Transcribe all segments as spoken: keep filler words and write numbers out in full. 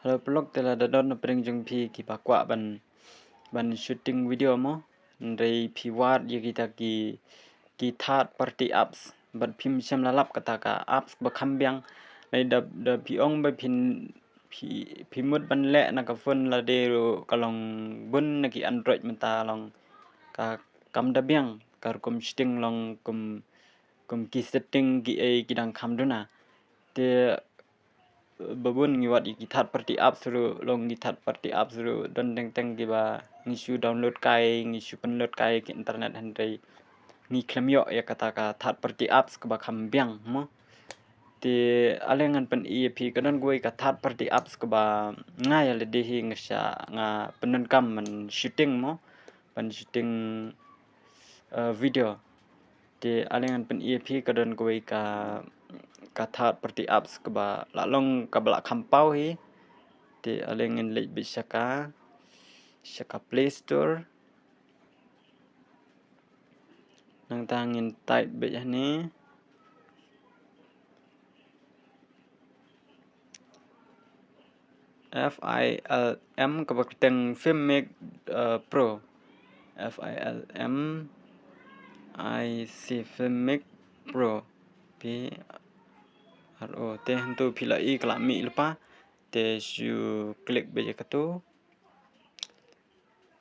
Hello paralok, te lada don na pdeng jong phi kiba kwah ban, ban shooting video mo, hynrei phi wad ïa kita ki, ki third party apps bad phim shym la lap kata ka apps ba kham biang. Hynrei da, da phi ong ba phin, phi, phi mut ban leh na ka phone lade ruh ka long bun na ki Android mynta long ka kam da biang, ka rukom shooting long kum, kum ki setting ki ei ki dang kham duna. Te ba bun ngi wad ïa ki third party apps ruh, long ki third party apps ruh don teng teng kiba ngi shu download kai, ngi shu pynload kai ki internet, hynrei ngi khlem ïoh ïa kata ka third party apps kaba kham biang mo. Te ale ngan pyni ïa phi, ka don kawei ka third party apps kaba nga ïa lade hi nga shah, nga pyndonkam ban shooting mo, ban shooting, eh, video. Te ale ngan pyni ïa phi, ka don kawei ka, ka third party apps kaba la long kaba la kham paw hi. Te ale ngin leit beit sha ka, sha ka Play Store. Nangta ngin type beit hangne F I L M, kaba kyrteng Filmic, eh, Pro. F I L M I C, Filmic Pro. P R O. Te hangtu phi la i ka la mih lypa. Te shu click beit ïa katu.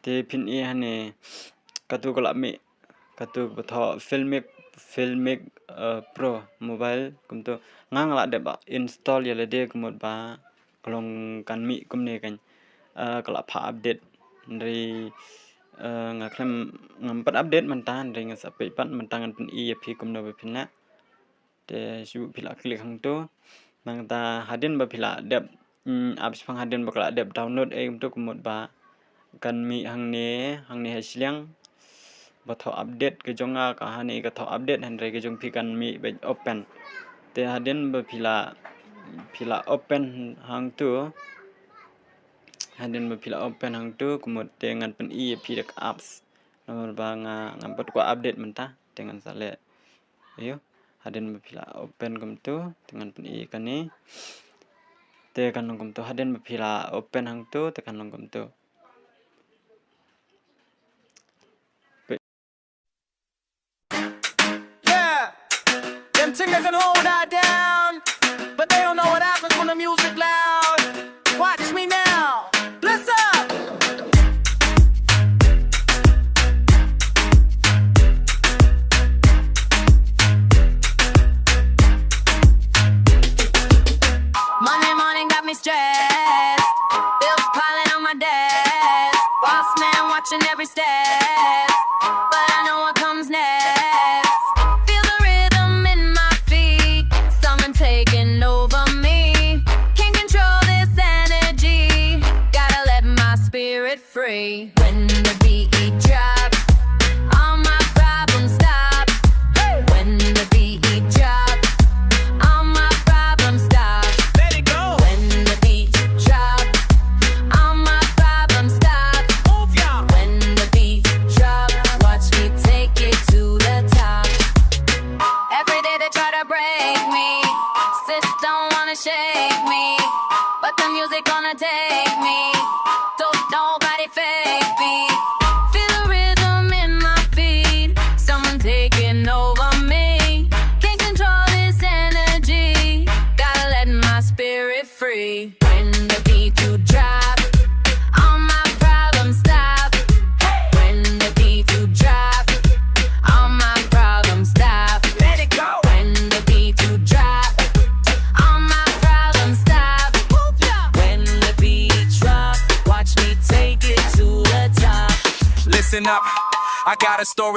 Te phin i hangne katu ka la mih, katu kaba thoh Filmic, Filmic, eh, Pro Mobile kumtu. Nga nga la dep ba install ïa lade, ka mut ba ka long kan mih kumne kan, eh, ka la phah update. Hynrei, eh, nga khlem, ngam pat update mynta, hynrei nga sa peit pat mynta, ngan pyni ïa phi kumno ba phin leh. Te shu phi la click hangtu. Nangta hadien ba phi la dep, mm, apps pang hadien ba ka la dep download ei kumtu, ka mut ba kan mih hangne, hangne ha shiliang ba thoh update. Ka jong nga ka hangne ka thoh update, hynrei ka jong phi kan mih beit open. Te hadien ba phi la, phi la open hangtu, hadien ba phi la open hangtu, ka mut te ngan pyni ïa phi da ka apps. Namar ba nga ngam pat kwah update mynta, te ngan sa leh. Ïoh, hadien ba phi la open kumtu, te ngan pyni ïa kane. Te kan long kumtu, hadien ba phi la open hangtu, te kan long kumtu. Yeah, them things that can hold I down, but they don't know what happens when the music loud. Watch me now. Bless up. Monday morning got me stressed. Bills piling on my desk. Boss man watching every step. But I know what comes next. Feel the rhythm in my feet. Someone taking over me. Can't control this energy. Gotta let my spirit free. When the beat drop, all my problems stop. When the beat drop, all my problems stop. Let it go. When the beat drop, all my problems stop. Move, y'all. When the beat drop, watch me take it to the top. Every day they try to break me, system wanna shake me, but the music gonna take me. Don't nobody fake me. Feel the rhythm in my feet. Someone taking over me. Can't control this energy. Gotta let my spirit free. When the beat do drop, all my problems stop. When the beat do drop, all my problems stop. Let it go. When the beat do drop, all my problems stop. Move, yeah. When the beat drop, watch me take it to the top. Listen up, I got a story.